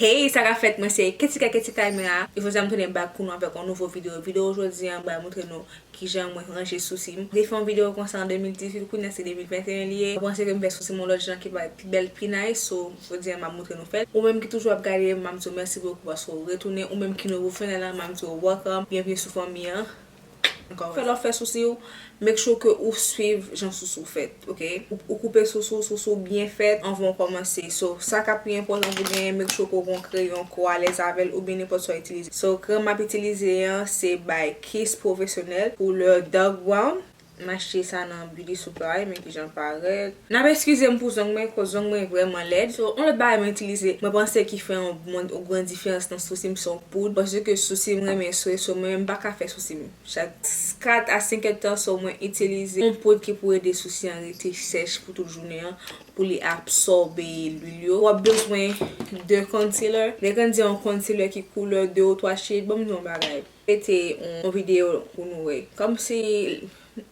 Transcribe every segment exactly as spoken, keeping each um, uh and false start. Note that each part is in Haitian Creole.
Hey, sa k ap fèt? Mwen se Ketika, Ketika Elmira. E jodi a m tounen back pou nou avèk yon nouvo videyo. Videyo jodi a, m pral montre nou kijan mwen ranje sousi m. M te fè yon videyo konsa an de mil dizuit, kounye a se de mil venteyen li ye. Mwen panse ke m fè sousi m yon lòt jan ki parèt pi bèl, pi nice. So, jodi a, m ap montre nou fè l. Ou menm ki toujou ap gade m, m ap di w mèsi bokou paske w retounen. Ou menm ki nouvo, fè nan la, m ap di w welcome. Byenveni sou fanmi an. Ankò, fè lè w fè sousi w, make sure ke ou swiv jan sousi w fèt, ok? Ou, ou koupe sousi w, sousi w byen fèt anvan w kòmanse. So, sa k ap pi enpòtan pou genyen, make sure ke w gen yon kreyon ke w alèz avè l oubyen nenpòt sa w itilize. So, kreyon m ap itilize an, se by Kiss Professionnel, koulè dark brown. M achte sa nan beauty supply, men kijan l parèt. N ap eskize m pou zong mwen, koz zong mwen vrèman lèd. So, yon lòt bagay mwen itilize, mwen panse ki fè yon, yon gran diferans nan sousi m, se yon poud. Paske sousi m renmen swe, so mwen menm m pa ka fè sousi m chak kat a senk èdtan, so mwen itilize yon poud ki pou ede sousi an rete sèch pou tout jounen an, pou li absòbe lwil yo. W ap bezwen de concealer. Lè gen di yon concealer ki koulè de ou twa shade, ban m di yon bagay. Mete yon, yon videyo pou nou wè. Kòmsi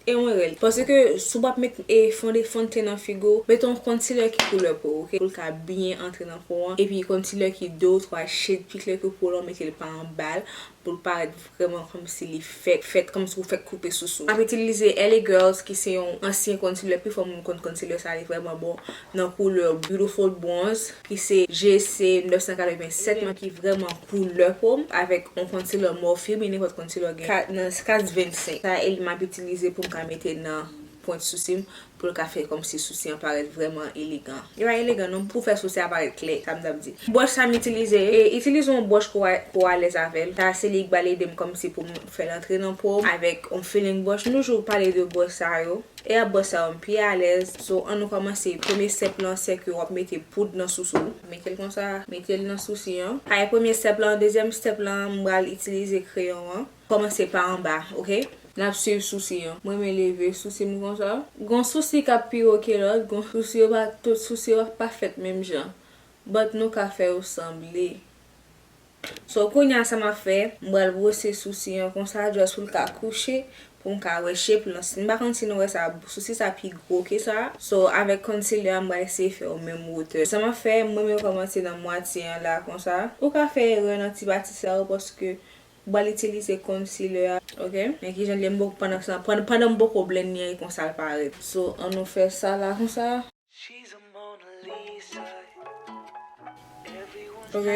e yon erè. Paske si w p ap met e fonde fond de teint nan figi w, mete yon concealer ki koulè po w, ok? Pou l ka byen antre nan po an. Epi concealer ki de ou twa shade pi klè ke po w lan, mete l pa anba l, pou l parèt vrèman kòmsi li fèk, fèt kòmsi w fèk koupe sousi w. M ap itilize L A Girls, ki se yon ansyen concealer, pi fò moun konn concealer sa, li vrèman bon, nan koulè Beautiful Bronze, ki se G C nèf san katreven sèt, men ki vrèman koulè po m, avèk yon concealer Morphe, men nenpòt concealer gen, ka, nan kas vennsenk. Sa, e li m ap itilize pou m ka mete nan pwent sousi m, pou l ka fè kòmsi sousi an parèt vrèman elegan. Li pa elegan non, pou fè sousi a parèt klè, sa m t ap di. Bwòch sa m itilize, e itilize yon bwòch ke w a, ke w alèz avè l. Sa se li k pral ede m kòmsi pou m fè l antre nan po m avèk yon feeling bwòch. Nou toujou pale de bwòch sa yo. E a bwòch sa yo m pi alèz. So, ann nou kòmanse. Premye step lan, se ke w ap mete poud nan sousi w. Mete l konsa, mete l nan sousi an. Sa e premye step lan. Dezyèm step lan, m pral itilize kreyon an. Kòmanse pa anba, ok? N ap swiv sousi an. Mwen renmen leve sousi m konsa. Gon sousi k ap pi wo ke lòt, gon sousi yo pa, tout sousi yo pa fèt menm jan. But nou ka fè yo sanble. So, kounye a sa m ap fè, m pral bwose sousi an konsa, just pou l ka kouche, pou m ka wè shape lan. M pa konn si nou wè sa, sousi sa pi gwo ke sa. So, avèk concealer a, m pral eseye fè yo menm wotè. Sa m ap fè, mwen, mwen kòmanse nan mwatye an la, konsa. Ou ka fè erè nan ti pati sa yo, paske m pral itilize concealer a, ok? Men kijan l ye, m poko, pandan, pandan, pandan m poko blend li an, e konsa l parèt. So, ann nou fè sa la, konsa. Ok.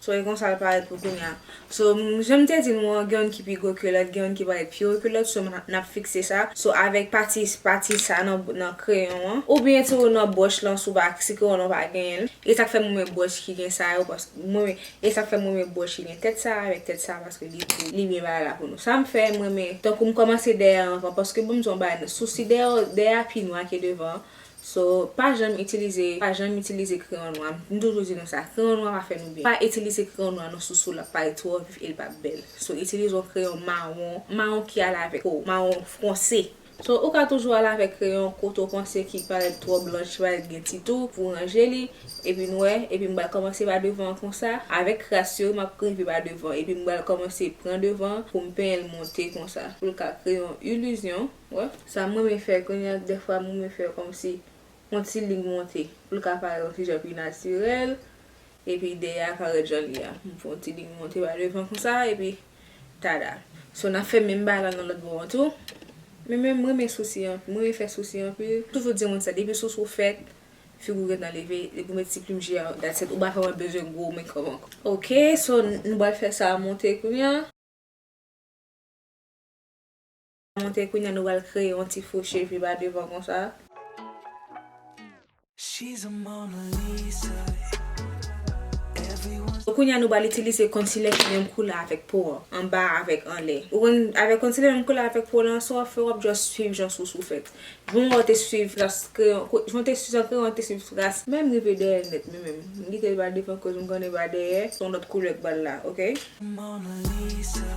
So, e konsa l parèt pou kounye a. So, m, jan m te di nou an, gen youn ki pi gwo ke lòt, gen youn ki parèt pi wo ke lòt, so, n ap, n ap fikse sa. So, avèk pati, pati sa nan, nan kreyon an, oubyen tou nan bwòch lan, si w pa, si kreyon an pa genyen l. E sa k fè m renmen bwòch ki gen sa yo, paske mwen, e sa k fè m renmen bwòch ki gen tèt sa avèk tèt sa, paske li tou, li byen bagay la pou nou. Sa m fè, m renmen, tankou m kòmanse dèyè anvan, paske bon, m di yon bagay, sousi dèyè, dèyè a pi nwa ke devan. So, pa janm itilize, pa janm itilize kreyon nwa. M toujou di nou sa, kreyon nwa pa fè nou byen. Pa itilize kreyon nwa nan sousi w, l ap parèt twò vif e l p ap bèl. So, itilize yon kreyon mawon, mawon ki ale avèk po, mawon fonse. So, ou ka toujou ale avèk kreyon kote w panse ki parèt twò blanch, ki parèt gen ti tou, pou w ranje li, epi nwè, epi m pral kòmanse pa devan an konsa, avèk kras yo, m ap rive pa devan, epi m pral kòmanse pran devan pou m penyen l monte konsa, pou l ka kreye yon ilizyon. Wè, sa mwen renmen fè kounye a, dèfwa mwen renmen fè kòmsi yon ti liy monte, pou l ka parèt yon ti jan pi natirèl, epi dèyè a ka rèd jan li a. M fè yon ti liy monte pa devan konsa, epi tada. So, n ap fè menm bagay la nan lòt bò an tou. Men, men mwen renmen sousi an, mwen renmen fè sousi anpil. Toujou di moun sa, depi sousi w fèt, figi w gentan leve, depi w met ti plim je a, that's it, ou pa vrèman bezwen gwo makeup ankò. Ok, so, n, nou pral fè sa monte kounye a. Monte kounye a, nou pral kreye yon ti fo cheve pa devan konsa. She's a Mona Lisa. Everyone. Kounye a, nou pral itilize concealer ki menm koulè avèk po an, anba avèk anlè. Ou konn, avèk concealer menm koulè avèk po lan, sa w ap fè, w ap just swiv jan sousi w fèt. Jan w te swiv tras kreyon, jan w te swiv jan kreyon te swiv tras, menm rive dèyè nèt, men menm. M kite l pa devan koz m konnen pa dèyè, se yon lòt koulè k pral la, ok? Mona Lisa.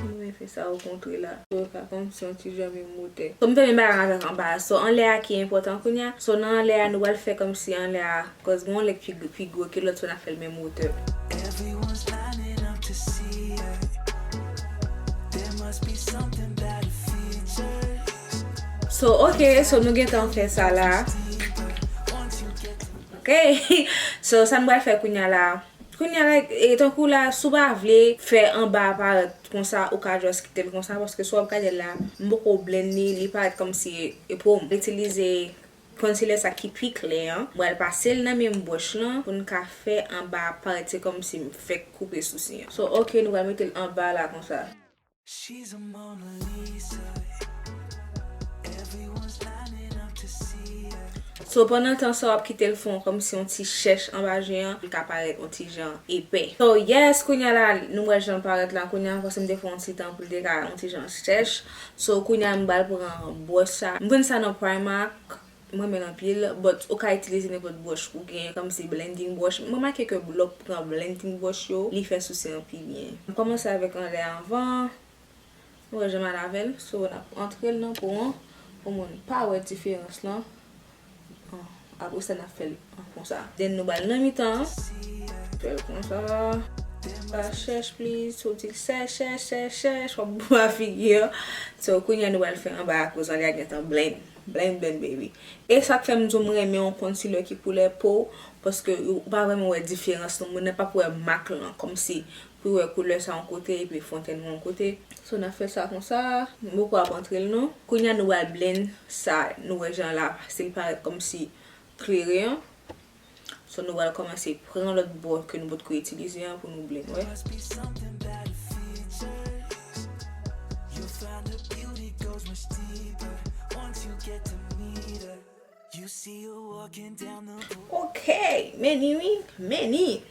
Mwen fè sa okontrè la. Yo ka kòmsi yon ti jan menm wotè. So, m fè menm bagay avèk anba a. So, anlè a ki enpòtan kounye a. So, nan anlè a, nou pral fè kòmsi anlè a, koz gen yon lè k pi, pi gwo ke lòt, so n ap fè l menm wotè. Everyone's lining up to see her. There must be something about her features. So, ok, so nou gentan fè sa la. Ok. So, sa m pral fè kounye a la. Kounye a la, e tankou la, si w pa vle fè anba a parèt konsa, ou ka just kite l konsa, paske si w ap gade l la, m poko blend li, li parèt kòmsi e po m. Itilize concealer sa ki pi klè an. M pral pase l nan menm bwòch lan pou n ka fè anba a parèt se kòmsi m fèk koupe sousi an. So, ok, nou pral mete l anba la konsa. She's a Mona Lisa. Everyone's lining up to see her. So, pandan tan sa, w ap kite l fè yon kòmsi yon ti chèch anba je an, li ka parèt yon ti jan epè. So, yes, kounye a la, nou wè jan l parèt la, kounye a, paske m te fè yon ti tan pou l te ka yon ti jan chèch. So, kounye a, m pral pran bwòch sa. M jwenn sa nan Primark. M renmen l anpil, but ou ka itilize nenpòt bwòch ou gen, kòmsi blending brush. M remake ke lè w pran blending brush yo, li fè sousi an pi byen. M kòmanse avèk anlè anvan. Nou wè jan m al avè l, so n ap antre l nan po an, pou moun pa wè diferans lan. An, apre sa, n ap fè l an konsa. Then nou ba l nan mitan an. Fè l konsa. Pa chèch, please. Soti l chèch, chèch, chèch, chèch. W ap bouba figi an. So, kounye a nou pral fè anba a koz anlè a gentan blend. Blend, blend, baby. E sa k fè m di w m renmen yon concealer ki koulè po, paske ou pa vrèman wè diferans non, moun nan p ap wè mak lan, kòmsi pou wè koulè sa yon kote epi fon tè nou yon kote. So, n ap fè sa konsa, m poko ap antre l non. Kounye a nou pral blend sa, nou wè jan la, si l parèt kòmsi klere an. So, nou pral kòmanse pran lòt bò ke nou potko itilize an pou nou blend, wè. Must be something about her features. You'll find her beauty goes much deeper once you get to meet her. You see her walking down the boulevard. Ok, meni wi, meni.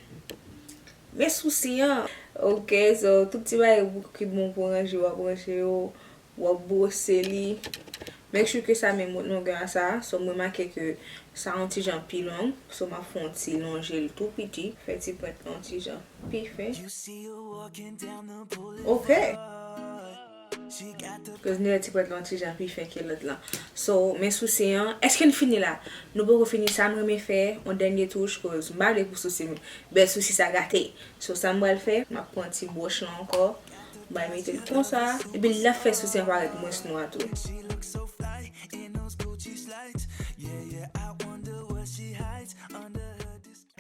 Men sousi an. Ok, so, tout ti bagay ki bon pou ranje, w ap ranje yo. W ap bwose li. Make sure ke sa menm longè a sa. So, m remake ke sa yon ti jan pi long. So, m ap fè yon ti lonje l tou piti. Fè ti pwent lan yon ti jan pi fen. Ok. Cause nou wè ti pwent lan yon ti jan pi fen ke lòt lan. So, men sousi an. Èske n fini la? Nou poko fini sa, m renmen fè yon dènye touch, cause m pa vle pou sousi m, bèl sousi sa gate. So, sa m pral fè, m ap pran ti bwòch lan ankò. M pral mete l konsa. Epi l ap fè sousi an parèt mwens nwa tou.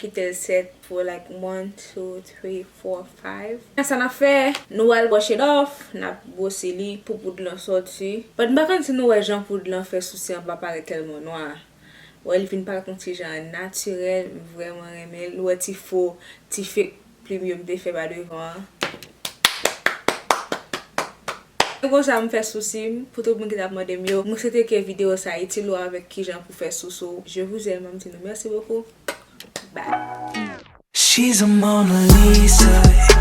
Kite l set for like one, two, three, four, five. Sa n ap fè, nou pral brush it off, n ap bwose li pou poud lan soti. But m pa konn si nou wè jan poud lan fè sousi an pa parèt tèlman nwa. Wè, li vin parèt yon ti jan natirèl, m vrèman renmen l. Ou wè ti fo, ti fake plim yo m te fè pa devan an. Se konsa m fè sousi m, pou tout moun ki t ap mande m yo. Mwen swete ke videyo sa itil ou avèk kijan pou fè sousi w. Je vous aime, m di nou merci beaucoup. Bye. She's a Mona Lisa.